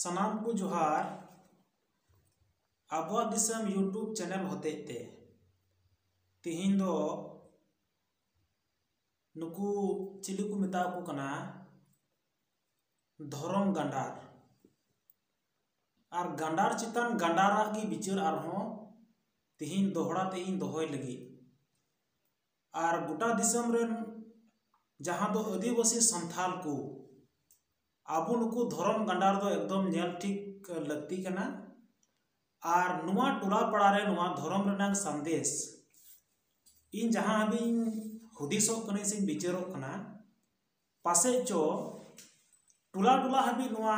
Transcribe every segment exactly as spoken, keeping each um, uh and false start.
ᱥᱟᱱᱟᱢ ᱠᱚ ᱡᱚᱦᱟᱨ᱾ ᱟᱵᱚᱣᱟᱜ ᱫᱤᱥᱚᱢ YouTube ᱪᱮᱱᱮᱞ ᱦᱚᱛᱮᱡ ᱛᱮ ᱛᱤᱦᱤᱧ ᱫᱚ ᱱᱩᱠᱩ ᱪᱤᱞᱤ ᱠᱚ ᱢᱮᱛᱟ ᱠᱚ ᱠᱟᱱᱟ, ᱫᱷᱚᱨᱚᱢ ᱜᱟᱸᱰᱟᱨ᱾ ᱟᱨ ᱜᱟᱸᱰᱟᱨ ᱪᱮᱛᱟᱱ ᱜᱟᱸᱰᱟᱨᱟᱜ ᱜᱮ ᱵᱤᱪᱟᱹᱨ ᱟᱨᱦᱚᱸ ᱛᱤᱦᱤᱧ ᱫᱚᱦᱲᱟ ᱛᱮ ᱤᱧ ᱫᱚᱦᱚᱭ ᱞᱟᱹᱜᱤᱫ᱾ ᱟᱨ ᱜᱚᱴᱟ ᱫᱤᱥᱚᱢ ᱨᱮᱱ ᱡᱟᱦᱟᱸ ᱫᱚ ᱟᱹᱫᱤᱵᱟᱹᱥᱤ ᱥᱟᱱᱛᱷᱟᱞ ᱠᱚ, ᱟᱵᱚ ᱱᱩᱠᱩ ᱫᱷᱚᱨᱚᱢ ᱜᱟᱸᱰᱟᱨ ᱫᱚ ᱮᱠᱫᱚᱢ ᱧᱮᱞ ᱴᱷᱤᱠ ᱞᱟᱹᱠᱛᱤ ᱠᱟᱱᱟ᱾ ᱟᱨ ᱱᱚᱣᱟ ᱴᱚᱞᱟ ᱯᱟᱲᱟ ᱨᱮ ᱱᱚᱣᱟ ᱫᱷᱚᱨᱚᱢ ᱨᱮᱱᱟᱜ ᱥᱟᱸᱫᱮᱥ ᱤᱧ ᱡᱟᱦᱟᱸ ᱦᱟᱹᱵᱤᱡ ᱤᱧ ᱦᱩᱫᱤᱥᱚᱜ ᱠᱟᱹᱱᱟᱹᱧ ᱥᱮᱧ ᱵᱤᱪᱟᱹᱨᱚᱜ ᱠᱟᱱᱟ, ᱯᱟᱥᱮᱡ ᱪᱚ ᱴᱚᱞᱟ ᱴᱚᱞᱟ ᱦᱟᱹᱵᱤᱡ ᱱᱚᱣᱟ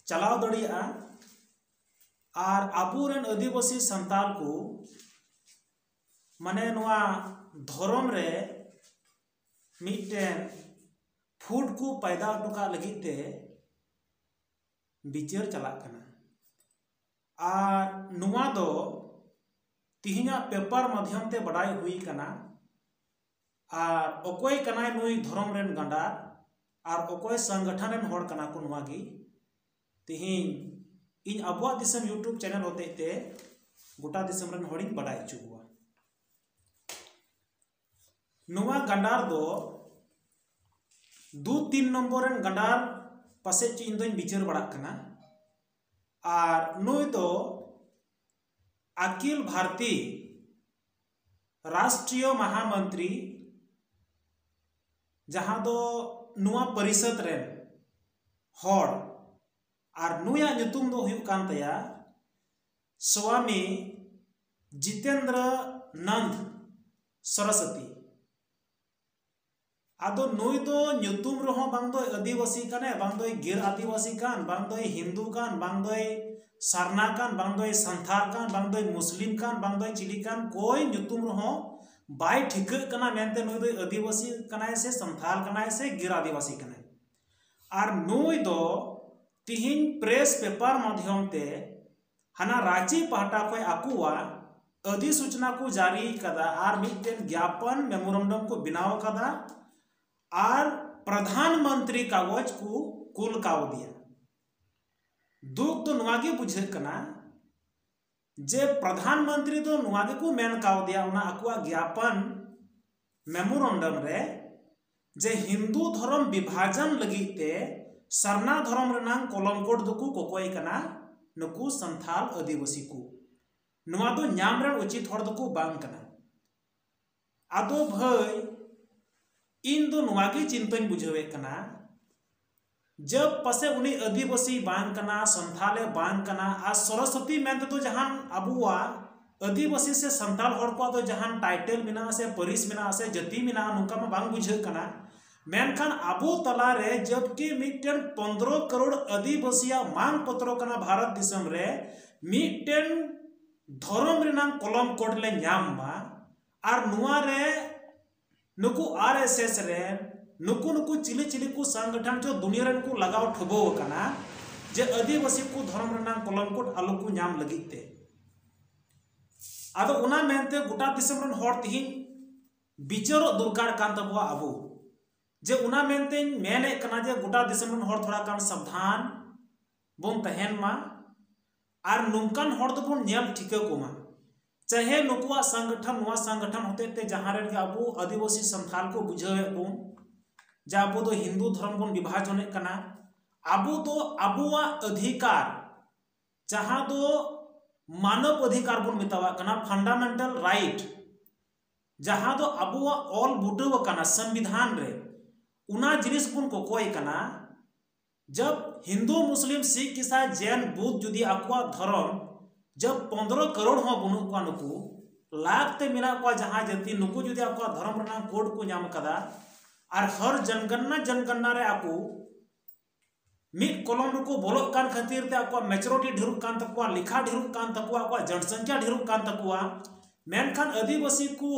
ᱪᱟᱞᱟᱣ ᱫᱟᱲᱮᱭᱟᱜᱼᱟ᱾ ᱟᱨ ᱟᱵᱚᱨᱮᱱ ᱟᱹᱫᱤᱵᱟᱹᱥᱤ ᱥᱟᱱᱛᱟᱲ ᱠᱚ ᱢᱟᱱᱮ ᱱᱚᱣᱟ ᱫᱷᱚᱨᱚᱢ ᱨᱮ ᱢᱤᱫᱴᱮᱱ ᱯᱷᱩᱴ ᱠᱚ ᱯᱟᱭᱫᱟ ᱦᱚᱴᱚ ᱠᱟᱜ ᱞᱟᱹᱜᱤᱫ ᱛᱮ ᱵᱤᱪᱟᱹᱨ ᱪᱟᱞᱟᱜ ᱠᱟᱱᱟ᱾ ᱟᱨ ᱱᱚᱣᱟ ᱫᱚ ᱛᱤᱦᱤᱧᱟᱜ ᱯᱮᱯᱟᱨ ᱢᱟᱫᱽᱫᱷᱚᱢ ᱛᱮ ᱵᱟᱰᱟᱭ ᱦᱩᱭ ᱠᱟᱱᱟ᱾ ᱟᱨ ᱚᱠᱚᱭ ᱠᱟᱱᱟᱭ ᱱᱩᱭ ᱫᱷᱚᱨᱚᱢ ᱨᱮᱱ ᱜᱟᱸᱰᱟᱨ ᱟᱨ ᱚᱠᱚᱭ ᱥᱚᱝᱜᱚᱴᱷᱚᱱ ᱨᱮᱱ ᱦᱚᱲ ᱠᱟᱱᱟ ᱠᱚ, ᱱᱚᱣᱟ ᱜᱮ ᱛᱤᱦᱤᱧ ᱤᱧ ᱟᱵᱚᱣᱟᱜ ᱫᱤᱥᱚᱢ YouTube ᱪᱮᱱᱮᱞ ᱦᱚᱛᱮᱡ ᱛᱮ ᱜᱚᱴᱟ ᱫᱤᱥᱚᱢ ᱨᱮᱱ ᱦᱚᱲᱤᱧ ᱵᱟᱰᱟᱭ ᱦᱚᱪᱚ ᱠᱚᱣᱟ᱾ ᱱᱚᱣᱟ ᱜᱟᱸᱰᱟᱨ ᱫᱚ ᱫᱩ ᱛᱤᱱ ᱱᱚᱢᱵᱚᱨ ᱨᱮᱱ ᱜᱟᱸᱰᱟᱨ ᱯᱟᱥᱮᱡ ᱪᱚ ᱤᱧ ᱫᱚᱧ ᱵᱤᱪᱟᱹᱨ ᱵᱟᱲᱟᱜ ᱠᱟᱱᱟ᱾ ᱟᱨ ᱱᱩᱭ ᱫᱚ ᱟᱠᱷᱤᱞ ᱵᱷᱟᱨᱛᱤ ᱨᱟᱥᱴᱨᱤᱭᱚ ᱢᱟᱦᱟᱢᱚᱱᱛᱨᱤ, ᱡᱟᱦᱟᱸ ᱫᱚ ᱱᱚᱣᱟ ᱯᱚᱨᱤᱥᱚᱫᱽ ᱨᱮᱱ ᱦᱚᱲ, ᱟᱨ ᱱᱩᱭᱟᱜ ᱧᱩᱛᱩᱢ ᱫᱚ ᱦᱩᱭᱩᱜ ᱠᱟᱱ ᱛᱟᱭᱟ ᱥᱣᱟᱢᱤ ᱡᱤᱛᱮᱱᱫᱨᱚ ᱱᱟᱱᱫ ᱥᱚᱨᱚᱥᱚᱛᱤ᱾ ᱟᱫᱚ ᱱᱩᱭ ᱫᱚ ᱧᱩᱛᱩᱢ ᱨᱮᱦᱚᱸ ᱵᱟᱝ ᱫᱚᱭ ᱟᱹᱫᱤᱵᱟᱹᱥᱤ ᱠᱟᱱᱟᱭ, ᱵᱟᱝ ᱫᱚᱭ ᱜᱮᱨ ᱟᱹᱫᱤᱵᱟᱹᱥᱤ ᱠᱟᱱ, ᱵᱟᱝ ᱫᱚᱭ ᱦᱤᱱᱫᱩ ᱠᱟᱱ, ᱵᱟᱝ ᱫᱚᱭ ᱥᱟᱨᱱᱟ ᱠᱟᱱ, ᱵᱟᱝ ᱫᱚᱭ ᱥᱟᱱᱛᱷᱟᱞ ᱠᱟᱱ, ᱵᱟᱝ ᱫᱚᱭ ᱢᱩᱥᱞᱤᱢ ᱠᱟᱱ, ᱵᱟᱝ ᱫᱚᱭ ᱪᱤᱞᱤ ᱠᱟᱱ, ᱠᱚᱭ ᱧᱩᱛᱩᱢ ᱨᱮᱦᱚᱸ ᱵᱟᱭ ᱴᱷᱤᱠᱟᱹᱜ ᱠᱟᱱᱟ ᱢᱮᱱᱛᱮ ᱱᱩᱭ ᱫᱚᱭ ᱟᱹᱫᱤᱵᱟᱹᱥᱤ ᱠᱟᱱᱟᱭ ᱥᱮ ᱥᱟᱱᱛᱷᱟᱞ ᱠᱟᱱᱟᱭ ᱥᱮ ᱜᱮᱨ ᱟᱹᱫᱤᱵᱟᱹᱥᱤ ᱠᱟᱱᱟᱭ᱾ ᱟᱨ ᱱᱩᱭ ᱫᱚ ᱛᱤᱦᱤᱧ ᱯᱨᱮᱥ ᱯᱮᱯᱟᱨ ᱢᱟᱫᱽᱫᱷᱚᱢ ᱛᱮ ᱦᱟᱱᱟ ᱨᱟᱸᱪᱤ ᱯᱟᱦᱴᱟ ᱠᱷᱚᱱ ᱟᱠᱚᱣᱟᱜ ᱟᱹᱫᱷᱤᱥᱩᱪᱱᱟ ᱠᱚ ᱡᱟᱹᱨᱤ ᱠᱟᱫᱟ ᱟᱨ ᱢᱤᱫᱴᱮᱱ ᱜᱮᱭᱟᱯᱚᱱ, ᱢᱮᱢᱳᱨᱮᱱᱰᱟᱢ ᱠᱚ ᱵᱮᱱᱟᱣ ᱠᱟᱫᱟ ᱟᱨ ᱯᱨᱚᱫᱷᱟᱱ ᱢᱚᱱᱛᱨᱤ ᱠᱟᱜᱚᱡᱽ ᱠᱚ ᱠᱩᱞ ᱠᱟᱣᱫᱤᱭᱟ᱾ ᱫᱩᱠ ᱫᱚ ᱱᱚᱣᱟ ᱜᱮ ᱵᱩᱡᱷᱟᱹᱜ ᱠᱟᱱᱟ ᱡᱮ ᱯᱨᱚᱫᱷᱟᱱ ᱢᱚᱱᱛᱨᱤ ᱫᱚ ᱱᱚᱣᱟ ᱜᱮᱠᱚ ᱢᱮᱱ ᱠᱟᱣᱫᱮᱭᱟ ᱚᱱᱟ ᱟᱠᱚᱣᱟᱜ ᱜᱮᱭᱟᱯᱚᱱ, ᱢᱮᱢᱳᱨᱮᱱᱰᱟᱢ ᱨᱮ, ᱡᱮ ᱦᱤᱱᱫᱩ ᱫᱷᱚᱨᱚᱢ ᱵᱤᱵᱷᱟᱡᱚᱱ ᱞᱟᱹᱜᱤᱫ ᱛᱮ ᱥᱟᱨᱱᱟ ᱫᱷᱚᱨᱚᱢ ᱨᱮᱱᱟᱝ ᱠᱚᱞᱚᱢ ᱠᱳᱰ ᱫᱚᱠᱚ ᱠᱚᱠᱚᱭ ᱠᱟᱱᱟ ᱱᱩᱠᱩ ᱥᱟᱱᱛᱷᱟᱞ ᱟᱹᱫᱤᱵᱟᱹᱥᱤ ᱠᱚ᱾ ᱱᱚᱣᱟ ᱫᱚ ᱧᱟᱢ ᱨᱮᱱ ᱩᱪᱤᱛ ᱦᱚᱲ ᱫᱚᱠᱚ ᱵᱟᱝ ᱠᱟᱱᱟ᱾ ᱟᱫᱚ ᱵᱷᱟᱹᱭ, ᱤᱧ ᱫᱚ ᱱᱚᱣᱟ ᱜᱮ ᱪᱤᱱᱛᱟᱹᱧ ᱵᱩᱡᱷᱟᱹᱣᱮᱫ ᱠᱟᱱᱟ, ᱡᱟᱵ ᱯᱟᱥᱮ ᱩᱱᱤ ᱟᱹᱫᱤᱵᱟᱹᱥᱤ ᱵᱟᱝ ᱠᱟᱱᱟ, ᱥᱟᱱᱛᱷᱟᱞᱮ ᱵᱟᱝ ᱠᱟᱱᱟ, ᱟᱨ ᱥᱚᱨᱚᱥᱚᱛᱤ ᱢᱮᱱᱛᱮ ᱫᱚ ᱡᱟᱦᱟᱱ ᱟᱵᱚᱣᱟᱜ ᱟᱹᱫᱤᱵᱟᱹᱥᱤ ᱥᱮ ᱥᱟᱱᱛᱟᱲ ᱦᱚᱲ ᱠᱚᱣᱟᱜ ᱫᱚ ᱡᱟᱦᱟᱱ ᱴᱟᱭᱴᱮᱞ ᱢᱮᱱᱟᱜᱼᱟ ᱥᱮ ᱯᱟᱹᱨᱤᱥ ᱢᱮᱱᱟᱜᱼᱟ ᱥᱮ ᱡᱟᱹᱛᱤ ᱢᱮᱱᱟᱜᱼᱟ, ᱱᱚᱝᱠᱟ ᱢᱟ ᱵᱟᱝ ᱵᱩᱡᱷᱟᱹᱜ ᱠᱟᱱᱟ᱾ ᱢᱮᱱᱠᱷᱟᱱ ᱟᱵᱚ ᱛᱟᱞᱟᱨᱮ ᱡᱟᱵᱠᱤ ᱢᱤᱫᱴᱮᱱ ᱯᱚᱱᱫᱽᱨᱚ ᱠᱟᱨᱳᱲ ᱟᱹᱫᱤᱵᱟᱹᱥᱤᱭᱟᱜ ᱢᱟᱝ ᱯᱚᱛᱨᱚ ᱠᱟᱱᱟ ᱵᱷᱟᱨᱚᱛ ᱫᱤᱥᱚᱢ ᱨᱮ, ᱢᱤᱫᱴᱮᱱ ᱫᱷᱚᱨᱚᱢ ᱨᱮᱱᱟᱝ ᱠᱚᱞᱚᱢ ᱠᱳᱰ ᱞᱮ ᱧᱟᱢ ᱢᱟ᱾ ᱟᱨ ᱱᱚᱣᱟ ᱨᱮ ᱱᱩᱠᱩ ᱟᱨ ᱮᱥ ᱮᱥ ᱨᱮᱱ ᱱᱩᱠᱩ ᱱᱩᱠᱩ ᱪᱤᱞᱤ ᱪᱤᱞᱤ ᱠᱚ ᱥᱚᱝᱜᱚᱴᱷᱚᱱ ᱪᱚ ᱫᱩᱱᱤᱭᱟᱹ ᱨᱮᱱ ᱠᱚ ᱞᱟᱜᱟᱣ ᱴᱷᱩᱵᱟᱹᱣ ᱟᱠᱟᱱᱟ ᱡᱮ ᱟᱹᱫᱤᱵᱟᱹᱥᱤ ᱠᱚ ᱫᱷᱚᱨᱚᱢ ᱨᱮᱱᱟᱝ ᱠᱚᱞᱚᱢ ᱠᱳᱰ ᱟᱞᱚ ᱠᱚ ᱧᱟᱢ ᱞᱟᱹᱜᱤᱫ ᱛᱮ᱾ ᱟᱫᱚ ᱚᱱᱟ ᱢᱮᱱᱛᱮ ᱜᱚᱴᱟ ᱫᱤᱥᱚᱢ ᱨᱮᱱ ᱦᱚᱲ ᱛᱤᱦᱤᱧ ᱵᱤᱪᱟᱹᱨᱚᱜ ᱫᱚᱨᱠᱟᱨ ᱠᱟᱱ ᱛᱟᱵᱚᱣᱟ ᱟᱵᱚ, ᱡᱮ ᱚᱱᱟ ᱢᱮᱱᱛᱮᱧ ᱢᱮᱱᱮᱫ ᱠᱟᱱᱟ ᱡᱮ ᱜᱚᱴᱟ ᱫᱤᱥᱚᱢ ᱨᱮᱱ ᱦᱚᱲ ᱛᱷᱚᱲᱟ ᱜᱟᱱ ᱥᱟᱵᱫᱷᱟᱱ ᱵᱚᱱ ᱛᱟᱦᱮᱱ ᱢᱟ ᱟᱨ ᱱᱚᱝᱠᱟᱱ ᱦᱚᱲ ᱫᱚᱵᱚᱱ ᱧᱮᱞ ᱴᱷᱤᱠᱟᱹ ᱠᱚᱢᱟ᱾ ᱪᱟᱦᱮ ᱱᱩᱠᱩᱣᱟᱜ ᱥᱚᱝᱜᱚᱴᱷᱚᱱ, ᱱᱚᱣᱟ ᱥᱚᱝᱜᱚᱴᱷᱚᱱ ᱦᱚᱛᱮᱡ ᱛᱮ ᱡᱟᱦᱟᱸ ᱨᱮᱱ ᱜᱮ ᱟᱵᱚ ᱟᱹᱫᱤᱵᱟᱹᱥᱤ ᱥᱟᱱᱛᱷᱟᱞ ᱠᱚ ᱵᱩᱡᱷᱟᱹᱣᱮᱫ ᱵᱚᱱ ᱡᱮ ᱟᱵᱚ ᱫᱚ ᱦᱤᱱᱫᱩ ᱫᱷᱚᱨᱚᱢ ᱵᱚᱱ ᱵᱤᱵᱷᱟᱡᱚᱱᱮᱫ ᱠᱟᱱᱟ, ᱟᱵᱚ ᱫᱚ ᱟᱵᱚᱣᱟᱜ ᱚᱫᱷᱤᱠᱟᱨ, ᱡᱟᱦᱟᱸ ᱫᱚ ᱢᱟᱱᱚᱵ ᱚᱫᱷᱤᱠᱟᱨ ᱵᱚᱱ ᱢᱮᱛᱟᱣᱟᱜ ᱠᱟᱱᱟ, ᱯᱷᱟᱱᱰᱟᱢᱮᱱᱴᱟᱞ ᱨᱟᱭᱤᱴ, ᱡᱟᱦᱟᱸ ᱫᱚ ᱟᱵᱚᱣᱟᱜ ᱚᱞ ᱵᱩᱴᱟᱹᱣ ᱟᱠᱟᱱᱟ ᱥᱚᱝᱵᱤᱫᱷᱟᱱ ᱨᱮ, ᱚᱱᱟ ᱡᱤᱱᱤᱥ ᱵᱚᱱ ᱠᱚᱠᱚᱭ ᱠᱟᱱᱟ᱾ ᱡᱟᱵ ᱦᱤᱱᱫᱩ, ᱢᱩᱥᱞᱤᱢ, ᱥᱤᱠᱷ, ᱤᱥᱟᱭ, ᱡᱮᱱ, ᱵᱩᱫᱷ ᱡᱩᱫᱤ ᱟᱠᱚᱣᱟᱜ ᱫᱷᱚᱨᱚᱢ, ᱡᱟᱵ ᱯᱚᱱᱫᱽᱨᱚ ᱠᱟᱨᱳᱲ ᱦᱚᱸ ᱵᱟᱹᱱᱩᱜ ᱠᱚᱣᱟ ᱱᱩᱠᱩ, ᱞᱟᱠᱷ ᱛᱮ ᱢᱮᱱᱟᱜ ᱠᱚᱣᱟ ᱡᱟᱦᱟᱸ ᱡᱟᱹᱛᱤ, ᱱᱩᱠᱩ ᱡᱩᱫᱤ ᱟᱠᱚᱣᱟᱜ ᱫᱷᱚᱨᱚᱢ ᱨᱮᱱᱟᱜ ᱠᱳᱰ ᱠᱚ ᱧᱟᱢ ᱠᱟᱫᱟ ᱟᱨ ᱦᱟᱨ ᱡᱚᱱᱜᱚᱱᱱᱟ ᱡᱚᱱᱜᱚᱱᱱᱟ ᱨᱮ ᱟᱠᱚ ᱢᱤᱫ ᱠᱚᱞᱚᱢ ᱨᱮᱠᱚ ᱵᱚᱞᱚᱜ ᱠᱟᱱ ᱠᱷᱟᱹᱛᱤᱨ ᱛᱮ ᱟᱠᱚᱣᱟᱜ ᱢᱮᱪᱩᱨᱤᱴᱤ ᱰᱷᱮᱨᱚᱜ ᱠᱟᱱ ᱛᱟᱠᱚᱣᱟ, ᱞᱮᱠᱷᱟ ᱰᱷᱮᱨᱚᱜ ᱠᱟᱱ ᱛᱟᱠᱚᱣᱟ, ᱟᱠᱚᱣᱟᱜ ᱡᱚᱱᱥᱚᱝᱠᱷᱟ ᱰᱷᱮᱨᱚᱜ ᱠᱟᱱ ᱛᱟᱠᱚᱣᱟ᱾ ᱢᱮᱱᱠᱷᱟᱱ ᱟᱹᱫᱤᱵᱟᱹᱥᱤ ᱠᱚ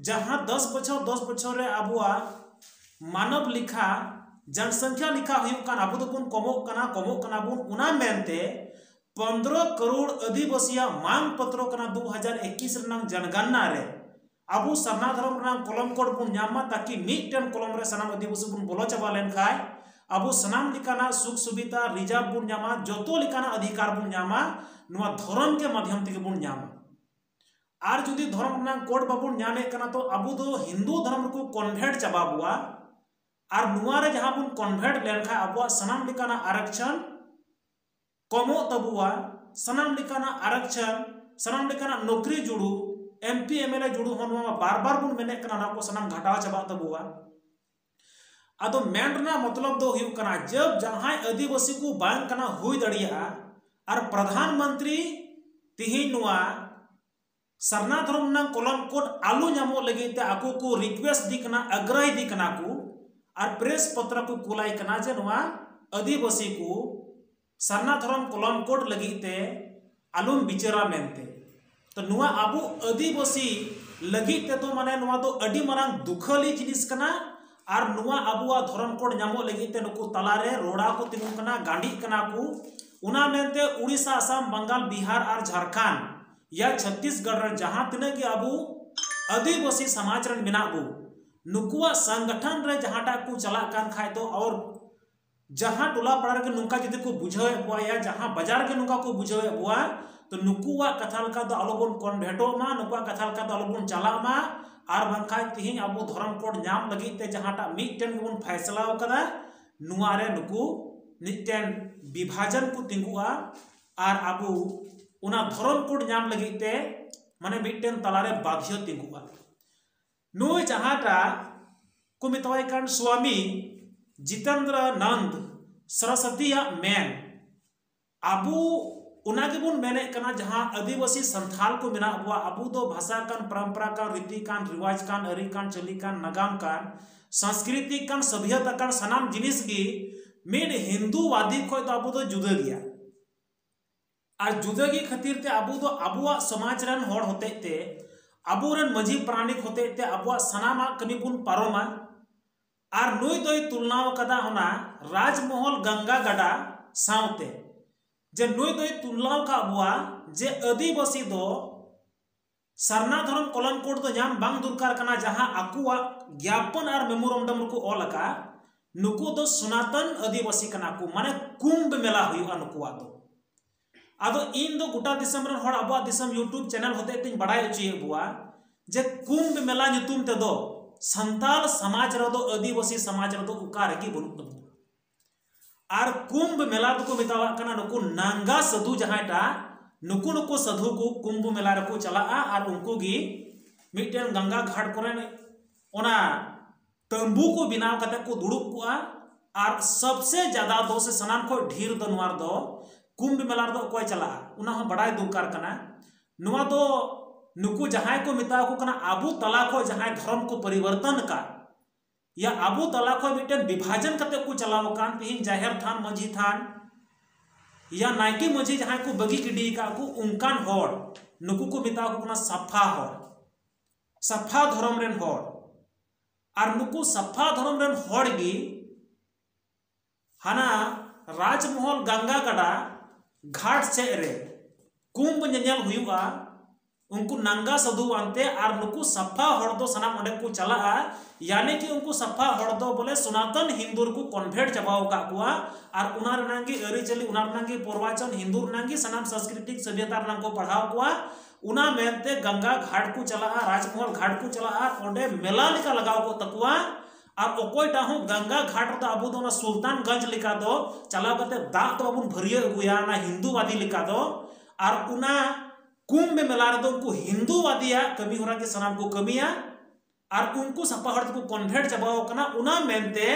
ᱡᱟᱦᱟᱸ ᱫᱚᱥ ᱵᱚᱪᱷᱚᱨ ᱫᱚᱥ ᱵᱚᱪᱷᱚᱨ ᱨᱮ ᱟᱵᱚᱣᱟᱜ ᱢᱟᱱᱚᱵ ᱞᱮᱠᱷᱟ, ᱡᱚᱱᱥᱚᱝᱠᱷᱟ ᱞᱮᱠᱷᱟ ᱦᱩᱭᱩᱜ ᱠᱟᱱ, ᱟᱵᱚ ᱫᱚᱵᱚᱱ ᱠᱚᱢᱚᱜ ᱠᱟᱱᱟ, ᱠᱚᱢᱚᱜ ᱠᱟᱱᱟ ᱵᱚᱱ, ᱚᱱᱟ ᱢᱮᱱᱛᱮ ᱯᱚᱱᱫᱽᱨᱚ ᱠᱟᱨᱳᱲ ᱟᱹᱫᱤᱵᱟᱹᱥᱤᱭᱟᱜ ᱢᱟᱝ ᱯᱚᱛᱨᱚ ᱠᱟᱱᱟ ᱫᱩ ᱦᱟᱡᱟᱨ ᱮᱠᱤᱥ ᱨᱮᱱᱟᱝ ᱡᱚᱱᱜᱚᱱᱱᱟ ᱨᱮ ᱟᱵᱚ ᱥᱟᱨᱱᱟ ᱫᱷᱚᱨᱚᱢ ᱨᱮᱱᱟᱝ ᱠᱚᱞᱚᱢ ᱠᱳᱰ ᱵᱚᱱ ᱧᱟᱢ ᱢᱟ, ᱛᱟᱠᱤ ᱢᱤᱫᱴᱮᱱ ᱠᱚᱞᱚᱢ ᱨᱮ ᱥᱟᱱᱟᱢ ᱟᱹᱫᱤᱵᱟᱹᱥᱤ ᱵᱚᱱ ᱵᱚᱞᱚ ᱪᱟᱵᱟ ᱞᱮᱱᱠᱷᱟᱱ ᱟᱵᱚ ᱥᱟᱱᱟᱢ ᱞᱮᱠᱟᱱᱟᱜ ᱥᱩᱠ ᱥᱩᱵᱤᱫᱷᱟ ᱨᱤᱡᱟᱨᱵᱷ ᱵᱚᱱ ᱧᱟᱢᱟ, ᱡᱚᱛᱚ ᱞᱮᱠᱟᱱᱟᱜ ᱚᱫᱷᱤᱠᱟᱨ ᱵᱚᱱ ᱧᱟᱢᱟ, ᱱᱚᱣᱟ ᱫᱷᱚᱨᱚᱢ ᱜᱮ ᱢᱟᱫᱷᱭᱚᱢ ᱛᱮᱜᱮ ᱵᱚᱱ ᱧᱟᱢᱟ᱾ ᱟᱨ ᱡᱩᱫᱤ ᱫᱷᱚᱨᱚᱢ ᱨᱮᱱᱟᱜ ᱠᱳᱰ ᱵᱟᱵᱚᱱ ᱧᱟᱢᱮᱫ ᱠᱟᱱᱟ, ᱛᱚ ᱟᱵᱚ ᱫᱚ ᱦᱤᱱᱫᱩ ᱫᱷᱚᱨᱚᱢ ᱨᱮᱠᱚ ᱠᱚᱱᱵᱷᱟᱨᱴ ᱪᱟᱵᱟ ᱵᱚᱣᱟ᱾ ᱟᱨ ᱱᱚᱣᱟ ᱨᱮ ᱡᱟᱦᱟᱸ ᱵᱚᱱ ᱠᱚᱱᱵᱷᱟᱨᱴ ᱞᱮᱱᱠᱷᱟᱱ ᱟᱵᱚᱣᱟᱜ ᱥᱟᱱᱟᱢ ᱞᱮᱠᱟᱱᱟᱜ ᱟᱨᱚᱠᱪᱷᱚᱱ ᱠᱚᱢᱚᱜ ᱛᱟᱵᱚᱣᱟ, ᱥᱟᱱᱟᱢ ᱞᱮᱠᱟᱱᱟᱜ ᱟᱨᱚᱠᱪᱷᱚᱱ, ᱥᱟᱱᱟᱢ ᱞᱮᱠᱟᱱᱟᱜ ᱱᱚᱠᱨᱤ ᱡᱩᱲᱩ, M P M L A ᱡᱩᱲᱩ ᱦᱚᱸ ᱱᱚᱣᱟ ᱢᱟ ᱵᱟᱨ ᱵᱟᱨ ᱵᱚᱱ ᱢᱮᱱᱮᱫ ᱠᱟᱱᱟ, ᱱᱚᱣᱟ ᱠᱚ ᱥᱟᱱᱟᱢ ᱜᱷᱟᱴᱟᱣ ᱪᱟᱵᱟᱜ ᱛᱟᱵᱚᱣᱟ᱾ ᱟᱫᱚ ᱢᱮᱱ ᱨᱮᱱᱟᱜ ᱢᱚᱛᱞᱚᱵ ᱫᱚ ᱦᱩᱭᱩᱜ ᱠᱟᱱᱟ, ᱡᱟᱵ ᱡᱟᱦᱟᱸᱭ ᱟᱹᱫᱤᱵᱟᱹᱥᱤ ᱠᱚ ᱵᱟᱝ ᱠᱟᱱᱟ ᱦᱩᱭ ᱫᱟᱲᱮᱭᱟᱜᱼᱟ, ᱟᱨ ᱯᱨᱚᱫᱷᱟᱱ ᱢᱚᱱᱛᱨᱤ ᱛᱤᱦᱤᱧ ᱱᱚᱣᱟ ᱥᱟᱨᱱᱟ ᱫᱷᱚᱨᱚᱢ ᱨᱮᱱᱟᱜ ᱠᱚᱞᱚᱢ ᱠᱳᱰ ᱟᱞᱚ ᱧᱟᱢᱚᱜ ᱞᱟᱹᱜᱤᱫ ᱛᱮ ᱟᱠᱚ ᱠᱚ ᱨᱤᱠᱣᱮᱥᱴ ᱫᱤ ᱠᱟᱱᱟ, ᱟᱜᱽᱨᱟᱦᱤ ᱫᱤ ᱠᱟᱱᱟ ᱠᱚ, ᱟᱨ ᱯᱨᱮᱥ ᱯᱚᱛᱨᱚ ᱠᱚ ᱠᱩᱞᱟᱭ ᱠᱟᱱᱟ ᱡᱮ ᱱᱚᱣᱟ ᱟᱹᱫᱤᱵᱟᱹᱥᱤ ᱠᱚ ᱥᱟᱨᱱᱟ ᱫᱷᱚᱨᱚᱢ ᱠᱚᱞᱚᱢ ᱠᱳᱰ ᱞᱟᱹᱜᱤᱫ ᱛᱮ ᱟᱞᱚᱢ ᱵᱤᱪᱟᱹᱨᱟ ᱢᱮᱱᱛᱮ᱾ ᱛᱚ ᱱᱚᱣᱟ ᱟᱵᱚ ᱟᱹᱫᱤᱵᱟᱹᱥᱤ ᱞᱟᱹᱜᱤᱫ ᱛᱮᱫᱚ ᱢᱟᱱᱮ ᱱᱚᱣᱟ ᱫᱚ ᱟᱹᱰᱤ ᱢᱟᱨᱟᱝ ᱫᱩᱠᱷᱟᱹᱞᱤ ᱡᱤᱱᱤᱥ ᱠᱟᱱᱟ᱾ ᱟᱨ ᱱᱚᱣᱟ ᱟᱵᱚᱣᱟᱜ ᱫᱷᱚᱨᱚᱢ ᱠᱳᱰ ᱧᱟᱢᱚᱜ ᱞᱟᱹᱜᱤᱫ ᱛᱮ ᱱᱩᱠᱩ ᱛᱟᱞᱟᱨᱮ ᱨᱚᱲᱟ ᱠᱚ ᱛᱤᱸᱜᱩ ᱠᱟᱱᱟ, ᱜᱟᱸᱰᱤᱜ ᱠᱟᱱᱟ ᱠᱚ᱾ ᱚᱱᱟ ᱢᱮᱱᱛᱮ ᱩᱲᱤᱥᱥᱟ, ᱟᱥᱟᱢ, ᱵᱟᱝᱜᱟᱞ, ᱵᱤᱦᱟᱨ ᱟᱨ ᱡᱷᱟᱲᱠᱷᱚᱸᱰ ᱭᱟ ᱪᱷᱚᱛᱤᱥᱜᱚᱲ ᱨᱮ ᱡᱟᱦᱟᱸ ᱛᱤᱱᱟᱹᱜ ᱜᱮ ᱟᱵᱚ ᱟᱹᱫᱤᱵᱟᱹᱥᱤ ᱥᱚᱢᱟᱡᱽ ᱨᱮᱱ ᱢᱮᱱᱟᱜ ᱵᱚ, ᱱᱩᱠᱩᱣᱟᱜ ᱥᱚᱝᱜᱚᱴᱷᱚᱱ ᱨᱮ ᱡᱟᱦᱟᱸᱴᱟᱜ ᱠᱚ ᱪᱟᱞᱟᱜ ᱠᱟᱱ ᱠᱷᱟᱡ ᱫᱚ, ᱟᱨ ᱡᱟᱦᱟᱸ ᱴᱚᱞᱟ ᱯᱟᱲᱟ ᱨᱮᱜᱮ ᱱᱚᱝᱠᱟ ᱡᱩᱫᱤ ᱠᱚ ᱵᱩᱡᱷᱟᱹᱣᱮᱫ ᱵᱚᱣᱟ ᱭᱟ ᱡᱟᱦᱟᱸ ᱵᱟᱡᱟᱨ ᱨᱮᱜᱮ ᱱᱚᱝᱠᱟ ᱠᱚ ᱵᱩᱡᱷᱟᱹᱣᱮᱫ ᱵᱚᱣᱟ, ᱛᱚ ᱱᱩᱠᱩᱣᱟᱜ ᱠᱟᱛᱷᱟ ᱞᱮᱠᱟ ᱫᱚ ᱟᱞᱚᱵᱚᱱ ᱠᱚᱱᱵᱷᱮᱴᱚᱜ ᱢᱟ, ᱱᱩᱠᱩᱣᱟᱜ ᱠᱟᱛᱷᱟ ᱞᱮᱠᱟ ᱫᱚ ᱟᱞᱚᱵᱚᱱ ᱪᱟᱞᱟᱜ ᱢᱟ᱾ ᱟᱨ ᱵᱟᱝᱠᱷᱟᱱ ᱛᱤᱦᱤᱧ ᱟᱵᱚ ᱫᱷᱚᱨᱚᱢ ᱠᱳᱰ ᱧᱟᱢ ᱞᱟᱹᱜᱤᱫ ᱛᱮ ᱡᱟᱦᱟᱸᱴᱟᱜ ᱢᱤᱫᱴᱮᱱ ᱜᱮᱵᱚᱱ ᱯᱷᱟᱭᱥᱟᱞᱟ ᱟᱠᱟᱫᱟ, ᱱᱚᱣᱟ ᱨᱮ ᱱᱩᱠᱩ ᱢᱤᱫᱴᱮᱱ ᱵᱤᱵᱷᱟᱡᱚᱱ ᱠᱚ ᱛᱤᱸᱜᱩᱜᱼᱟ᱾ ᱟᱨ ᱟᱵᱚ ᱚᱱᱟ ᱫᱷᱚᱨᱚᱢ ᱠᱳᱰ ᱧᱟᱢ ᱞᱟᱹᱜᱤᱫ ᱛᱮ ᱢᱟᱱᱮ ᱢᱤᱫᱴᱮᱱ ᱛᱟᱞᱟᱨᱮ ᱵᱟᱫᱷᱭᱚ ᱛᱤᱸᱜᱩᱜᱼᱟ᱾ ᱱᱩᱭ ᱡᱟᱦᱟᱸᱴᱟᱜ ᱠᱚ ᱢᱮᱛᱟᱣᱟᱭ ᱠᱟᱱ ᱥᱣᱟᱢᱤ ᱡᱤᱛᱮᱱᱫᱨᱚ ᱱᱟᱱᱫ ᱥᱚᱨᱚᱥᱚᱛᱤᱭᱟᱜ ᱢᱮᱱ, ᱟᱵᱚ ᱚᱱᱟ ᱜᱮᱵᱚᱱ ᱢᱮᱱᱮᱫ ᱠᱟᱱᱟ, ᱡᱟᱦᱟᱸ ᱟᱹᱫᱤᱵᱟᱹᱥᱤ ᱥᱟᱱᱛᱷᱟᱞ ᱠᱚ ᱢᱮᱱᱟᱜ ᱵᱚᱣᱟ, ᱟᱵᱚ ᱫᱚ ᱵᱷᱟᱥᱟ ᱠᱟᱱ, ᱯᱚᱨᱚᱢᱯᱚᱨᱟ ᱠᱟᱱ, ᱨᱤᱛᱤ ᱠᱟᱱ, ᱨᱤᱣᱟᱡᱽ ᱠᱟᱱ, ᱟᱹᱨᱤ ᱠᱟᱱ, ᱪᱟᱹᱞᱤ ᱠᱟᱱ, ᱱᱟᱜᱟᱢ ᱠᱟᱱ, ᱥᱚᱝᱥᱠᱨᱤᱛᱤ ᱠᱟᱱ, ᱥᱚᱵᱷᱭᱚᱛᱟ ᱠᱟᱱ, ᱥᱟᱱᱟᱢ ᱡᱤᱱᱤᱥ ᱜᱮ ᱢᱤᱫ ᱦᱤᱱᱫᱩᱣᱟᱫᱤ ᱠᱷᱚᱱ ᱫᱚ ᱟᱵᱚ ᱫᱚ ᱡᱩᱫᱟᱹ ᱜᱮᱭᱟ᱾ ᱟᱨ ᱡᱩᱫᱟᱹ ᱜᱮ ᱠᱷᱟᱹᱛᱤᱨ ᱛᱮ ᱟᱵᱚ ᱫᱚ ᱟᱵᱚᱣᱟᱜ ᱥᱚᱢᱟᱡᱽ ᱨᱮᱱ ᱦᱚᱲ ᱦᱚᱛᱮᱡ ᱛᱮ, ᱟᱵᱚᱨᱮᱱ ᱢᱟᱹᱡᱷᱤ ᱯᱟᱨᱟᱱᱤᱠ ᱦᱚᱛᱮᱡ ᱛᱮ ᱟᱵᱚᱣᱟᱜ ᱥᱟᱱᱟᱢᱟᱜ ᱠᱟᱹᱢᱤ ᱵᱚᱱ ᱯᱟᱨᱚᱢᱟ᱾ ᱟᱨ ᱱᱩᱭ ᱫᱚᱭ ᱛᱩᱞᱱᱟᱣ ᱠᱟᱫᱟ ᱚᱱᱟ ᱨᱟᱡᱽᱢᱚᱦᱚᱞ ᱜᱟᱝᱜᱟ ᱜᱟᱰᱟ ᱥᱟᱶᱛᱮ, ᱡᱮ ᱱᱩᱭ ᱫᱚᱭ ᱛᱩᱞᱱᱟᱣ ᱠᱟᱜ ᱵᱚᱣᱟ ᱡᱮ ᱟᱹᱫᱤᱵᱟᱹᱥᱤ ᱫᱚ ᱥᱟᱨᱱᱟ ᱫᱷᱚᱨᱚᱢ ᱠᱚᱞᱚᱢ ᱠᱳᱰ ᱫᱚ ᱧᱟᱢ ᱵᱟᱝ ᱫᱚᱨᱠᱟᱨ ᱠᱟᱱᱟ, ᱡᱟᱦᱟᱸ ᱟᱠᱚᱣᱟᱜ ᱜᱮᱭᱟᱯᱚᱱ ᱟᱨ ᱢᱮᱢᱳᱨᱟᱱᱰᱟᱢ ᱨᱮᱠᱚ ᱚᱞ ᱟᱠᱟᱫ᱾ ᱱᱩᱠᱩ ᱫᱚ ᱥᱚᱱᱟᱛᱚᱱ ᱟᱹᱫᱤᱵᱟᱹᱥᱤ ᱠᱟᱱᱟ ᱠᱚ, ᱢᱟᱱᱮ ᱠᱩᱢᱵᱷ ᱢᱮᱞᱟ ᱦᱩᱭᱩᱜᱼᱟ ᱱᱩᱠᱩᱣᱟᱜ ᱫᱚ᱾ ᱟᱫᱚ ᱤᱧ ᱫᱚ ᱜᱚᱴᱟ ᱫᱤᱥᱚᱢ ᱨᱮᱱ ᱦᱚᱲ ᱟᱵᱚᱣᱟᱜ ᱫᱤᱥᱚᱢ YouTube channel ᱦᱚᱛᱮᱡ ᱛᱮᱧ ᱵᱟᱲᱟᱭ ᱦᱚᱪᱚᱭᱮᱫ ᱵᱚᱣᱟ ᱡᱮ ᱠᱩᱢᱵᱷ ᱢᱮᱞᱟ ᱧᱩᱛᱩᱢ ᱛᱮᱫᱚ ᱥᱟᱱᱛᱟᱲ ᱥᱚᱢᱟᱡᱽ ᱨᱮᱫᱚ, ᱟᱹᱫᱤᱵᱟᱹᱥᱤ ᱥᱚᱢᱟᱡᱽ ᱨᱮᱫᱚ ᱚᱠᱟ ᱨᱮᱜᱮ ᱵᱟᱹᱱᱩᱜ ᱛᱟᱵᱚᱱᱟ᱾ ᱟᱨ ᱠᱩᱢᱵᱷ ᱢᱮᱞᱟ ᱫᱚᱠᱚ ᱢᱮᱛᱟᱣᱟᱜ ᱠᱟᱱᱟ ᱱᱩᱠᱩ ᱱᱟᱝᱜᱟ ᱥᱟᱹᱫᱷᱩ ᱡᱟᱦᱟᱸᱭᱴᱟᱜ, ᱱᱩᱠᱩ ᱱᱩᱠᱩ ᱥᱟᱹᱫᱷᱩ ᱠᱚ ᱠᱩᱢᱵᱷ ᱢᱮᱞᱟ ᱨᱮᱠᱚ ᱪᱟᱞᱟᱜᱼᱟ ᱟᱨ ᱩᱱᱠᱩ ᱜᱮ ᱢᱤᱫᱴᱮᱱ ᱜᱟᱝᱜᱟ ᱜᱷᱟᱴ ᱠᱚᱨᱮ ᱚᱱᱟ ᱛᱟᱹᱢᱵᱩ ᱠᱚ ᱵᱮᱱᱟᱣ ᱠᱟᱛᱮ ᱠᱚ ᱫᱩᱲᱩᱵ ᱠᱚᱜᱼᱟ᱾ ᱟᱨ ᱥᱚᱵᱥᱮ ᱡᱟᱫᱟ ᱫᱚ ᱥᱮ ᱥᱟᱱᱟᱢ ᱠᱷᱚᱱ ᱰᱷᱮᱨ ᱫᱚ ᱱᱚᱣᱟ ᱨᱮᱫᱚ ᱠᱩᱢᱵᱷ ᱢᱮᱞᱟ ᱨᱮᱫᱚ ᱚᱠᱚᱭ ᱪᱟᱞᱟᱜᱼᱟ, ᱚᱱᱟ ᱦᱚᱸ ᱵᱟᱲᱟᱭ ᱫᱚᱨᱠᱟᱨ ᱠᱟᱱᱟ᱾ ᱱᱚᱣᱟ ᱫᱚ ᱱᱩᱠᱩ ᱡᱟᱦᱟᱸᱭ ᱠᱚ ᱢᱮᱛᱟ ᱠᱚ ᱠᱟᱱᱟ ᱟᱵᱚ ᱛᱟᱞᱟ ᱠᱷᱚᱱ ᱡᱟᱦᱟᱸᱭ ᱫᱷᱚᱨᱚᱢ ᱠᱚ ᱯᱚᱨᱤᱵᱚᱨᱛᱚᱱ ᱟᱠᱟᱫ, ᱭᱟ ᱟᱵᱚ ᱛᱟᱞᱟ ᱠᱷᱚᱱ ᱢᱤᱫᱴᱮᱱ ᱵᱤᱵᱷᱟᱡᱚᱱ ᱠᱟᱛᱮ ᱠᱚ ᱪᱟᱞᱟᱣ ᱟᱠᱟᱱ, ᱛᱤᱦᱤᱧ ᱡᱟᱦᱮᱨ ᱛᱷᱟᱱ, ᱢᱟᱹᱡᱷᱤ ᱛᱷᱟᱱ, ᱭᱟ ᱱᱟᱭᱠᱮ ᱢᱟᱹᱡᱷᱤ ᱡᱟᱦᱟᱸᱭ ᱠᱚ ᱵᱟᱹᱜᱤ ᱜᱤᱰᱤ ᱟᱠᱟᱫ ᱠᱚ, ᱚᱱᱠᱟᱱ ᱦᱚᱲ, ᱱᱩᱠᱩ ᱠᱚ ᱢᱮᱛᱟ ᱠᱚ ᱠᱟᱱᱟ ᱥᱟᱯᱷᱟ ᱦᱚᱲ, ᱥᱟᱯᱷᱟ ᱫᱷᱚᱨᱚᱢ ᱨᱮᱱ ᱦᱚᱲ᱾ ᱟᱨ ᱱᱩᱠᱩ ᱥᱟᱯᱷᱟ ᱫᱷᱚᱨᱚᱢ ᱨᱮᱱ ᱦᱚᱲ ᱜᱮ ᱦᱟᱱᱟ ᱨᱟᱡᱽᱢᱚᱦᱚᱞ ᱜᱟᱝᱜᱟ ᱜᱟᱰᱟ ᱜᱷᱟᱴ ᱥᱮᱫ ᱨᱮ ᱠᱩᱢᱵᱷ ᱧᱮᱧᱮᱞ ᱦᱩᱭᱩᱜᱼᱟ᱾ ᱩᱱᱠᱩ ᱱᱟᱝᱜᱟ ᱥᱟᱹᱫᱷᱩ ᱟᱱᱛᱮ ᱟᱨ ᱱᱩᱠᱩ ᱥᱟᱯᱷᱟ ᱦᱚᱲ ᱫᱚ ᱥᱟᱱᱟᱢ ᱚᱸᱰᱮ ᱠᱚ ᱪᱟᱞᱟᱜᱼᱟ᱾ ᱭᱟᱱᱤ ᱠᱤ ᱩᱱᱠᱩ ᱥᱟᱯᱷᱟ ᱦᱚᱲ ᱫᱚ ᱵᱚᱞᱮ ᱥᱚᱱᱟᱛᱚᱱ ᱦᱤᱱᱫᱩ ᱨᱮᱠᱚ convert ᱪᱟᱵᱟᱣ ᱟᱠᱟᱫ ᱠᱚᱣᱟ᱾ ᱟᱨ ᱚᱱᱟ ᱨᱮᱱᱟᱝ ᱜᱮ ᱟᱹᱨᱤᱪᱟᱹᱞᱤ, ᱚᱱᱟ ᱨᱮᱱᱟᱝ ᱜᱮ ᱯᱨᱚᱵᱚᱪᱚᱱ, ᱦᱤᱱᱫᱩ ᱨᱮᱱᱟᱝ ᱜᱮ ᱥᱟᱱᱟᱢ ᱥᱟᱝᱥᱠᱨᱤᱛᱤᱠ ᱥᱚᱵᱷᱭᱚᱛᱟ ᱨᱮᱱᱟᱝ ᱠᱚ ᱯᱟᱲᱦᱟᱣ ᱠᱚᱣᱟ᱾ ᱚᱱᱟ ᱢᱮᱱᱛᱮ ᱜᱟᱝᱜᱟ ᱜᱷᱟᱴ ᱠᱚ ᱪᱟᱞᱟᱜᱼᱟ, ᱨᱟᱡᱽᱢᱚᱦᱚᱞ ᱜᱷᱟᱴ ᱠᱚ ᱪᱟᱞᱟᱜᱼᱟ, ᱚᱸᱰᱮ ᱢᱮᱞᱟ ᱞᱮᱠᱟ ᱞᱟᱜᱟᱣ ᱠᱚᱜ ᱛᱟᱠᱚᱣᱟ᱾ ᱟᱨ ᱚᱠᱚᱭᱴᱟᱜ ᱦᱚᱸ ᱜᱟᱝᱜᱟ ᱜᱷᱟᱴ ᱨᱮᱫᱚ ᱟᱵᱚ ᱫᱚ ᱚᱱᱟ ᱥᱩᱞᱛᱟᱱᱜᱚᱸᱡᱽ ᱞᱮᱠᱟ ᱫᱚ ᱪᱟᱞᱟᱣ ᱠᱟᱛᱮ ᱫᱟᱜ ᱫᱚ ᱵᱟᱵᱚᱱ ᱵᱷᱟᱹᱨᱭᱟᱹ ᱟᱹᱜᱩᱭᱟ, ᱚᱱᱟ ᱦᱤᱱᱫᱩᱣᱟᱫᱤ ᱞᱮᱠᱟ ᱫᱚ᱾ ᱟᱨ ᱚᱱᱟ ᱠᱩᱢᱵᱷ ᱢᱮᱞᱟ ᱨᱮᱫᱚ ᱩᱱᱠᱩ ᱦᱤᱱᱫᱩᱣᱟᱫᱤᱭᱟᱜ ᱠᱟᱹᱢᱤ ᱦᱚᱨᱟ ᱜᱮ ᱥᱟᱱᱟᱢ ᱠᱚ ᱠᱟᱹᱢᱤᱭᱟ᱾ ᱟᱨ ᱩᱱᱠᱩ ᱥᱟᱯᱷᱟ ᱦᱚᱲ ᱫᱚᱠᱚ convert ᱪᱟᱵᱟᱣ ᱠᱟᱱᱟ᱾ ᱚᱱᱟ ᱢᱮᱱᱛᱮ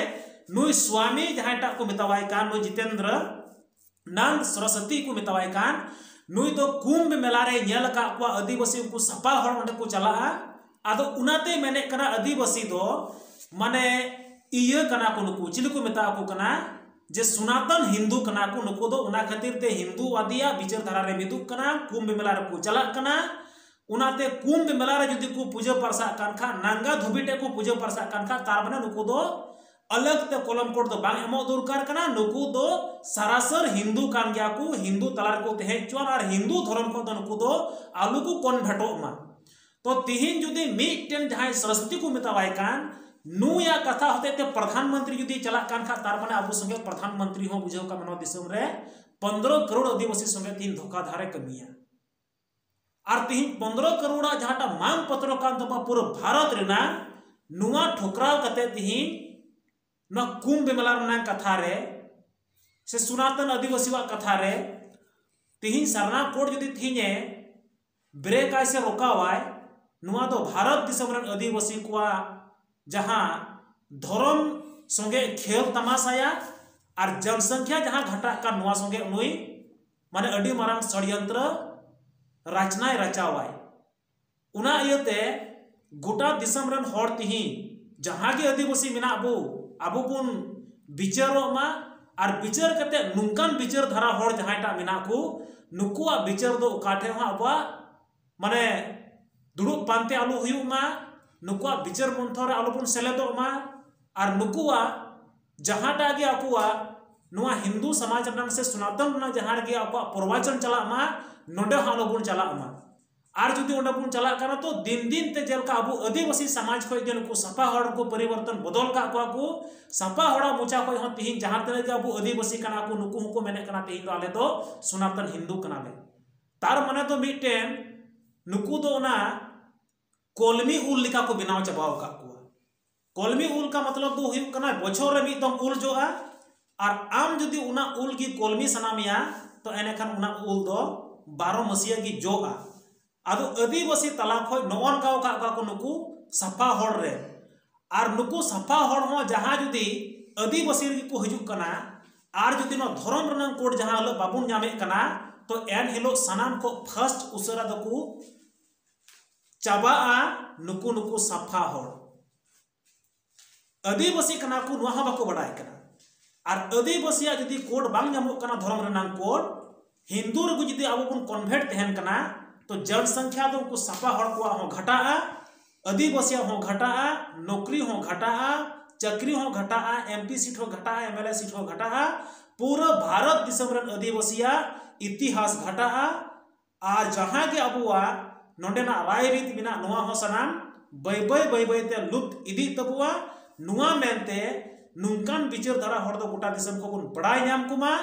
ᱱᱩᱭ ᱥᱣᱟᱢᱤ ᱡᱟᱦᱟᱸᱭᱴᱟᱜ ᱠᱚ ᱢᱮᱛᱟᱣᱟᱭ ᱠᱟᱱ, ᱱᱩᱭ ᱡᱤᱛᱮᱱᱫᱨᱚ ᱱᱟᱱᱫ ᱥᱚᱨᱚᱥᱚᱛᱤ ᱠᱚ ᱢᱮᱛᱟᱣᱟᱭ ᱠᱟᱱ, ᱱᱩᱭ ᱫᱚ ᱠᱩᱢᱵᱷ ᱢᱮᱞᱟ ᱨᱮᱭ ᱧᱮᱞ ᱟᱠᱟᱫ ᱠᱚᱣᱟ ᱟᱹᱫᱤᱵᱟᱹᱥᱤ, ᱩᱱᱠᱩ ᱥᱟᱯᱷᱟ ᱦᱚᱲ ᱚᱸᱰᱮ ᱠᱚ ᱪᱟᱞᱟᱜᱼᱟ᱾ ᱟᱫᱚ ᱚᱱᱟᱛᱮᱭ ᱢᱮᱱᱮᱫ ᱠᱟᱱᱟ ᱟᱹᱫᱤᱵᱟᱹᱥᱤ ᱫᱚ ᱢᱟᱱᱮ ᱤᱭᱟᱹ ᱠᱟᱱᱟ ᱠᱚ, ᱱᱩᱠᱩ ᱪᱤᱞᱤ ᱠᱚ ᱢᱮᱛᱟ ᱠᱚ ᱠᱟᱱᱟ, ᱡᱮ ᱥᱚᱱᱟᱛᱚᱱ ᱦᱤᱱᱫᱩ ᱠᱟᱱᱟ ᱠᱚ ᱱᱩᱠᱩ ᱫᱚ᱾ ᱚᱱᱟ ᱠᱷᱟᱹᱛᱤᱨ ᱛᱮ ᱦᱤᱱᱫᱩᱣᱟᱫᱤᱭᱟᱜ ᱵᱤᱪᱟᱹᱨ ᱫᱷᱟᱨᱟ ᱨᱮ ᱢᱤᱫᱩᱜ ᱠᱟᱱᱟ, ᱠᱩᱢᱵᱷ ᱢᱮᱞᱟ ᱨᱮᱠᱚ ᱪᱟᱞᱟᱜ ᱠᱟᱱᱟ᱾ ᱚᱱᱟᱛᱮ ᱠᱩᱢᱵᱷ ᱢᱮᱞᱟ ᱨᱮ ᱡᱩᱫᱤ ᱠᱚ ᱯᱩᱡᱟᱹ ᱯᱟᱨᱥᱟᱜ ᱠᱟᱱ ᱠᱷᱟᱱ, ᱱᱟᱝᱜᱟ ᱫᱷᱩᱵᱤ ᱴᱷᱮᱡ ᱠᱚ ᱯᱩᱡᱟᱹ ᱯᱟᱨᱥᱟᱜ ᱠᱟᱱ ᱠᱷᱟᱱ, ᱛᱟᱨ ᱢᱟᱱᱮ ᱱᱩᱠᱩ ᱫᱚ ᱟᱞᱟᱜᱽ ᱛᱮ ᱠᱚᱞᱚᱢ ᱠᱳᱰ ᱫᱚ ᱵᱟᱝ ᱮᱢᱚᱜ ᱫᱚᱨᱠᱟᱨ ᱠᱟᱱᱟ᱾ ᱱᱩᱠᱩ ᱫᱚ ᱥᱟᱨᱟᱥᱟᱨ ᱦᱤᱱᱫᱩ ᱠᱟᱱ ᱜᱮᱭᱟ ᱠᱚ, ᱦᱤᱱᱫᱩ ᱛᱟᱞᱟ ᱨᱮᱠᱚ ᱛᱟᱦᱮᱸ ᱦᱚᱪᱚᱣᱟᱱ, ᱟᱨ ᱦᱤᱱᱫᱩ ᱫᱷᱚᱨᱚᱢ ᱠᱷᱚᱱ ᱫᱚ ᱱᱩᱠᱩ ᱫᱚ ᱟᱞᱚ ᱠᱚ convertᱚᱜ ᱢᱟ᱾ ᱛᱚ ᱛᱤᱦᱤᱧ ᱡᱩᱫᱤ ᱢᱤᱫᱴᱮᱱ ᱡᱟᱦᱟᱸᱭ ᱥᱚᱨᱚᱥᱚᱛᱤ ᱠᱚ ᱢᱮᱛᱟᱣᱟᱭ ᱠᱟᱱ, ᱱᱩᱭᱟᱜ ᱠᱟᱛᱷᱟ ᱦᱚᱛᱮᱡ ᱛᱮ ᱯᱨᱚᱫᱷᱟᱱ ᱢᱚᱱᱛᱨᱤ ᱡᱩᱫᱤ ᱪᱟᱞᱟᱜ ᱠᱟᱱ ᱠᱷᱟᱱ, ᱛᱟᱨ ᱢᱟᱱᱮ ᱟᱵᱚ ᱥᱚᱸᱜᱮ ᱯᱨᱚᱫᱷᱟᱱ ᱢᱚᱱᱛᱨᱤ ᱦᱚᱸ ᱵᱩᱡᱷᱟᱹᱣ ᱠᱟᱜ ᱢᱮ, ᱱᱚᱣᱟ ᱫᱤᱥᱚᱢ ᱨᱮ ᱯᱚᱱᱫᱽᱨᱚ ᱠᱟᱨᱳᱲ ᱟᱹᱫᱤᱵᱟᱹᱥᱤ ᱥᱚᱸᱜᱮ ᱛᱤᱦᱤᱧ ᱫᱷᱳᱠᱟᱫᱷᱟᱨᱮ ᱠᱟᱹᱢᱤᱭᱟ᱾ ᱟᱨ ᱛᱤᱦᱤᱧ ᱯᱚᱱᱫᱽᱨᱚ ᱠᱟᱨᱳᱲᱟᱜ ᱡᱟᱦᱟᱸᱴᱟᱜ ᱢᱟᱝ ᱯᱚᱛᱨᱚ ᱠᱟᱱ ᱛᱟᱵᱚᱱᱟ ᱯᱩᱨᱟᱹ ᱵᱷᱟᱨᱚᱛ ᱨᱮᱱᱟᱜ, ᱱᱚᱣᱟ ᱴᱷᱚᱠᱨᱟᱣ ᱠᱟᱛᱮ ᱛᱤᱦᱤᱧ ᱱᱚᱣᱟ ᱠᱩᱢᱵᱷ ᱢᱮᱞᱟ ᱨᱮᱱᱟᱜ ᱠᱟᱛᱷᱟ ᱨᱮ ᱥᱮ ᱥᱚᱱᱟᱛᱚᱱ ᱟᱹᱫᱤᱵᱟᱹᱥᱤᱣᱟᱜ ᱠᱟᱛᱷᱟ ᱨᱮ ᱛᱤᱦᱤᱧ ᱥᱟᱨᱱᱟ ᱠᱳᱰ ᱡᱩᱫᱤ ᱛᱤᱦᱤᱧᱮ ᱵᱨᱮᱠᱟᱭ ᱥᱮ ᱨᱚᱠᱟᱣᱟᱭ, ᱱᱚᱣᱟ ᱫᱚ ᱵᱷᱟᱨᱚᱛ ᱫᱤᱥᱚᱢ ᱨᱮᱱ ᱟᱹᱫᱤᱵᱟᱹᱥᱤ ᱠᱚᱣᱟᱜ ᱡᱟᱦᱟᱸ ᱫᱷᱚᱨᱚᱢ ᱥᱚᱸᱜᱮ ᱠᱷᱮᱞ ᱛᱟᱢᱟᱥᱟᱭᱟ ᱟᱨ ᱡᱚᱱᱥᱚᱝᱠᱷᱭᱟ ᱡᱟᱦᱟᱸ ᱜᱷᱟᱴᱟᱜ ᱠᱟᱱ, ᱱᱚᱣᱟ ᱥᱚᱸᱜᱮ ᱱᱩᱭ ᱢᱟᱱᱮ ᱟᱹᱰᱤ ᱢᱟᱨᱟᱝ ᱥᱚᱲᱭᱚᱱᱛᱨᱚ ᱨᱟᱪᱱᱟᱭ ᱨᱟᱪᱟᱣᱟᱭ᱾ ᱚᱱᱟ ᱤᱭᱟᱹᱛᱮ ᱜᱚᱴᱟ ᱫᱤᱥᱚᱢ ᱨᱮᱱ ᱦᱚᱲ ᱛᱤᱦᱤᱧ ᱡᱟᱦᱟᱸ ᱜᱮ ᱟᱹᱫᱤᱵᱟᱹᱥᱤ ᱢᱮᱱᱟᱜ ᱵᱚ, ᱟᱵᱚ ᱵᱚᱱ ᱵᱤᱪᱟᱹᱨᱚᱜ ᱢᱟ᱾ ᱟᱨ ᱵᱤᱪᱟᱹᱨ ᱠᱟᱛᱮ ᱱᱚᱝᱠᱟᱱ ᱵᱤᱪᱟᱹᱨ ᱫᱷᱟᱨᱟ ᱦᱚᱲ ᱡᱟᱦᱟᱸᱭᱴᱟᱜ ᱢᱮᱱᱟᱜ ᱠᱚ, ᱱᱩᱠᱩᱣᱟᱜ ᱵᱤᱪᱟᱹᱨ ᱫᱚ ᱚᱠᱟ ᱴᱷᱮᱡ ᱦᱚᱸ ᱟᱵᱚᱣᱟᱜ ᱢᱟᱱᱮ ᱫᱩᱲᱩᱵ ᱯᱟᱱᱛᱮ ᱟᱞᱚ ᱦᱩᱭᱩᱜ ᱢᱟ, ᱱᱩᱠᱩᱣᱟᱜ ᱵᱤᱪᱟᱹᱨ ᱢᱚᱱᱛᱷᱚᱱ ᱨᱮ ᱟᱞᱚ ᱵᱚᱱ ᱥᱮᱞᱮᱫᱚᱜ ᱢᱟ᱾ ᱟᱨ ᱱᱩᱠᱩᱣᱟᱜ ᱡᱟᱦᱟᱸᱴᱟᱜ ᱜᱮ ᱟᱠᱚᱣᱟᱜ ᱱᱚᱣᱟ ᱦᱤᱱᱫᱩ ᱥᱚᱢᱟᱡᱽ ᱨᱮᱱᱟᱜ ᱥᱮ ᱥᱚᱱᱟᱛᱚᱱ ᱨᱮᱱᱟᱜ ᱡᱟᱦᱟᱸ ᱨᱮᱜᱮ ᱟᱠᱚᱣᱟᱜ ᱯᱨᱚᱵᱚᱪᱚᱱ ᱪᱟᱞᱟᱜ ᱢᱟ, ᱱᱚᱰᱮ ᱦᱚᱸ ᱟᱞᱚ ᱵᱚᱱ ᱪᱟᱞᱟᱜ ᱢᱟ᱾ ᱟᱨ ᱡᱩᱫᱤ ᱚᱸᱰᱮ ᱵᱚᱱ ᱪᱟᱞᱟᱜ ᱠᱟᱱᱟ, ᱛᱚ ᱫᱤᱱ ᱫᱤᱱ ᱛᱮ ᱡᱮᱞᱮᱠᱟ ᱟᱵᱚ ᱟᱹᱫᱤᱵᱟᱹᱥᱤ ᱥᱚᱢᱟᱡᱽ ᱠᱷᱚᱱ ᱜᱮ ᱱᱩᱠᱩ ᱥᱟᱯᱷᱟ ᱦᱚᱲ ᱠᱚ ᱯᱚᱨᱤᱵᱚᱨᱛᱚᱱ ᱵᱚᱫᱚᱞ ᱠᱟᱜ ᱠᱚᱣᱟ ᱠᱚ, ᱥᱟᱯᱷᱟ ᱦᱚᱲᱟᱜ ᱢᱚᱪᱟ ᱠᱷᱚᱱ ᱦᱚᱸ ᱛᱤᱦᱤᱧ ᱡᱟᱦᱟᱸ ᱛᱤᱱᱟᱹᱜ ᱜᱮ ᱟᱵᱚ ᱟᱹᱫᱤᱵᱟᱹᱥᱤ ᱠᱟᱱᱟ ᱠᱚ, ᱱᱩᱠᱩ ᱦᱚᱸᱠᱚ ᱢᱮᱱᱮᱫ ᱠᱟᱱᱟ ᱛᱤᱦᱤᱧ ᱫᱚ ᱟᱞᱮ ᱫᱚ ᱥᱚᱱᱟᱛᱚᱱ ᱦᱤᱱᱫᱩ ᱠᱟᱱᱟᱞᱮ᱾ ᱛᱟᱨ ᱢᱟᱱᱮ ᱫᱚ ᱢᱤᱫᱴᱮᱱ ᱱᱩᱠᱩ ᱫᱚ ᱚᱱᱟ ᱠᱚᱞᱢᱤ ᱩᱞ ᱞᱮᱠᱟ ᱠᱚ ᱵᱮᱱᱟᱣ ᱪᱟᱵᱟᱣ ᱟᱠᱟᱫ ᱠᱚᱣᱟ᱾ ᱠᱚᱞᱢᱤ ᱩᱞ ᱠᱟ ᱢᱚᱛᱞᱚᱵ ᱫᱚ ᱦᱩᱭᱩᱜ ᱠᱟᱱᱟ ᱵᱚᱪᱷᱚᱨ ᱨᱮ ᱢᱤᱫ ᱫᱚᱢ ᱩᱞ ᱡᱚᱜᱼᱟ, ᱟᱨ ᱟᱢ ᱡᱩᱫᱤ ᱚᱱᱟ ᱩᱞ ᱜᱮ ᱠᱚᱞᱢᱤ ᱥᱟᱱᱟ ᱢᱮᱭᱟ, ᱛᱚ ᱮᱱᱮᱠᱷᱟᱱ ᱚᱱᱟ ᱩᱞ ᱫᱚ ᱵᱟᱨᱚ ᱢᱟᱹᱥᱤᱭᱟᱹ ᱜᱮ ᱡᱚᱜᱼᱟ᱾ ᱟᱫᱚ ᱟᱹᱫᱤᱵᱟᱹᱥᱤ ᱛᱟᱞᱟ ᱠᱷᱚᱱ ᱱᱚᱜᱼᱚ ᱱᱚᱝᱠᱟ ᱟᱠᱟᱫ ᱠᱚᱣᱟ ᱠᱚ ᱱᱩᱠᱩ ᱥᱟᱯᱷᱟ ᱦᱚᱲ ᱨᱮ᱾ ᱟᱨ ᱱᱩᱠᱩ ᱥᱟᱯᱷᱟ ᱦᱚᱲ ᱦᱚᱸ ᱡᱟᱦᱟᱸ ᱡᱩᱫᱤ ᱟᱹᱫᱤᱵᱟᱹᱥᱤ ᱨᱮᱜᱮ ᱠᱚ ᱦᱤᱡᱩᱜ ᱠᱟᱱᱟ, ᱟᱨ ᱡᱩᱫᱤ ᱱᱚᱣᱟ ᱫᱷᱚᱨᱚᱢ ᱨᱮᱱᱟᱜ ᱠᱳᱰ ᱡᱟᱦᱟᱸ ᱦᱤᱞᱳᱜ ᱵᱟᱵᱚᱱ ᱧᱟᱢᱮᱫ ᱠᱟᱱᱟ, ᱛᱚ ᱮᱱ ᱦᱤᱞᱳᱜ ᱥᱟᱱᱟᱢ ᱠᱚ ᱯᱷᱟᱥᱴ ᱩᱥᱟᱹᱨᱟ ᱫᱚᱠᱚ ᱪᱟᱵᱟᱜᱼᱟ ᱱᱩᱠᱩ, ᱱᱩᱠᱩ ᱥᱟᱯᱷᱟ ᱦᱚᱲ᱾ ᱟᱹᱫᱤᱵᱟᱹᱥᱤ ᱠᱟᱱᱟ ᱠᱚ, ᱱᱚᱣᱟ ᱦᱚᱸ ᱵᱟᱠᱚ ᱵᱟᱰᱟᱭ ᱠᱟᱱᱟ᱾ ᱟᱨ ᱟᱹᱫᱤᱵᱟᱹᱥᱤᱭᱟᱜ ᱡᱩᱫᱤ ᱠᱳᱰ ᱵᱟᱝ ᱧᱟᱢᱚᱜ ᱠᱟᱱᱟ, ᱫᱷᱚᱨᱚᱢ ᱨᱮᱱᱟᱜ ᱠᱳᱰ, ᱦᱤᱱᱫᱩ ᱨᱮᱜᱮ ᱡᱩᱫᱤ ᱟᱵᱚ ᱵᱚᱱ ᱠᱚᱱᱵᱷᱟᱨᱴ ᱛᱟᱦᱮᱱ ᱠᱟᱱᱟ, ᱛᱚ ᱡᱚᱱᱥᱚᱝᱠᱷᱭᱟ ᱫᱚ ᱩᱱᱠᱩ ᱥᱟᱯᱷᱟ ᱦᱚᱲ ᱠᱚᱣᱟᱜ ᱦᱚᱸ ᱜᱷᱟᱴᱟᱜᱼᱟ, ᱟᱹᱫᱤᱵᱟᱹᱥᱤᱭᱟᱜ ᱦᱚᱸ ᱜᱷᱟᱴᱟᱜᱼᱟ, ᱱᱚᱠᱨᱤ ᱦᱚᱸ ᱜᱷᱟᱴᱟᱜᱼᱟ, ᱪᱟᱹᱠᱨᱤ ᱦᱚᱸ ᱜᱷᱟᱴᱟᱜᱼᱟ, ᱮᱢ ᱯᱤ ᱥᱤᱴ ᱦᱚᱸ ᱜᱷᱟᱴᱟᱜᱼᱟ, ᱮᱢ ᱮᱞ ᱮ ᱥᱤᱴ ᱦᱚᱸ ᱜᱷᱟᱴᱟᱜᱼᱟ᱾ ᱯᱩᱨᱟᱹ ᱵᱷᱟᱨᱚᱛ ᱫᱤᱥᱚᱢ ᱨᱮᱱ ᱟᱹᱫᱤᱵᱟᱹᱥᱤᱭᱟᱜ ᱤᱛᱤᱦᱟᱥ ᱜᱷᱟᱴᱟᱜᱼᱟ᱾ ᱟᱨ ᱡᱟᱦᱟᱸ ᱜᱮ ᱟᱵᱚᱣᱟᱜ ᱱᱚᱰᱮᱱᱟᱜ ᱨᱟᱭ ᱨᱤᱛ ᱢᱮᱱᱟᱜ, ᱱᱚᱣᱟ ᱦᱚᱸ ᱥᱟᱱᱟᱢ ᱵᱟᱹᱭ ᱵᱟᱹᱭ ᱵᱟᱹᱭ ᱵᱟᱹᱭ ᱛᱮ ᱞᱩᱯᱛ ᱤᱫᱤᱜ ᱛᱟᱵᱚᱣᱟ᱾ ᱱᱚᱣᱟ ᱢᱮᱱᱛᱮ ᱱᱚᱝᱠᱟᱱ ᱵᱤᱪᱟᱹᱨ ᱫᱷᱟᱨᱟ ᱦᱚᱲ ᱫᱚ ᱜᱚᱴᱟ ᱫᱤᱥᱚᱢ ᱠᱚ ᱵᱚᱱ ᱵᱟᱲᱟᱭ ᱧᱟᱢ ᱠᱚᱢᱟ,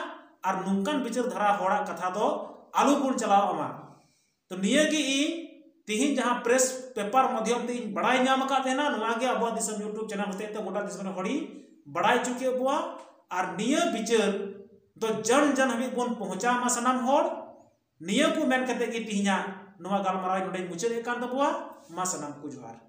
ᱟᱨ ᱱᱚᱝᱠᱟᱱ ᱵᱤᱪᱟᱹᱨ ᱫᱷᱟᱨᱟ ᱦᱚᱲᱟᱜ ᱠᱟᱛᱷᱟ ᱫᱚ ᱟᱞᱚ ᱵᱚᱱ ᱪᱟᱞᱟᱣ ᱢᱟ᱾ ᱛᱚ ᱱᱤᱭᱟᱹ ᱜᱮ ᱤᱧ ᱛᱤᱦᱤᱧ ᱡᱟᱦᱟᱸ press paper ᱢᱟᱫᱷᱭᱚᱢ ᱛᱮ ᱤᱧ ᱵᱟᱲᱟᱭ ᱧᱟᱢ ᱟᱠᱟᱫ ᱛᱟᱦᱮᱱᱟ, ᱱᱚᱣᱟ ᱜᱮ ᱟᱵᱚᱣᱟᱜ ᱫᱤᱥᱚᱢ YouTube channel ᱦᱚᱛᱮᱡ ᱛᱮ ᱜᱚᱴᱟ ᱫᱤᱥᱚᱢ ᱨᱮᱱ ᱦᱚᱲᱤᱧ ᱵᱟᱲᱟᱭ ᱦᱚᱪᱚ ᱠᱮᱫ ᱵᱚᱣᱟ᱾ ᱟᱨ ᱱᱤᱭᱟᱹ ᱵᱤᱪᱟᱹᱨ ᱫᱚ ᱡᱟᱱ ᱡᱟᱱ ᱦᱟᱹᱵᱤᱡ ᱵᱚᱱ ᱯᱚᱦᱚᱸᱪᱟᱣ ᱢᱟ ᱥᱟᱱᱟᱢ ᱦᱚᱲ᱾ ᱱᱤᱭᱟᱹ ᱠᱚ ᱢᱮᱱ ᱠᱟᱛᱮ ᱜᱮ ᱛᱤᱦᱤᱧᱟᱜ ᱱᱚᱣᱟ ᱜᱟᱞᱢᱟᱨᱟᱣ ᱱᱚᱰᱮᱧ ᱢᱩᱪᱟᱹᱫ ᱮᱫ ᱠᱟᱱ ᱛᱟᱵᱚᱣᱟ᱾ ᱢᱟ ᱥᱟᱱᱟᱢ ᱠᱚ ᱡᱚᱦᱟᱨ᱾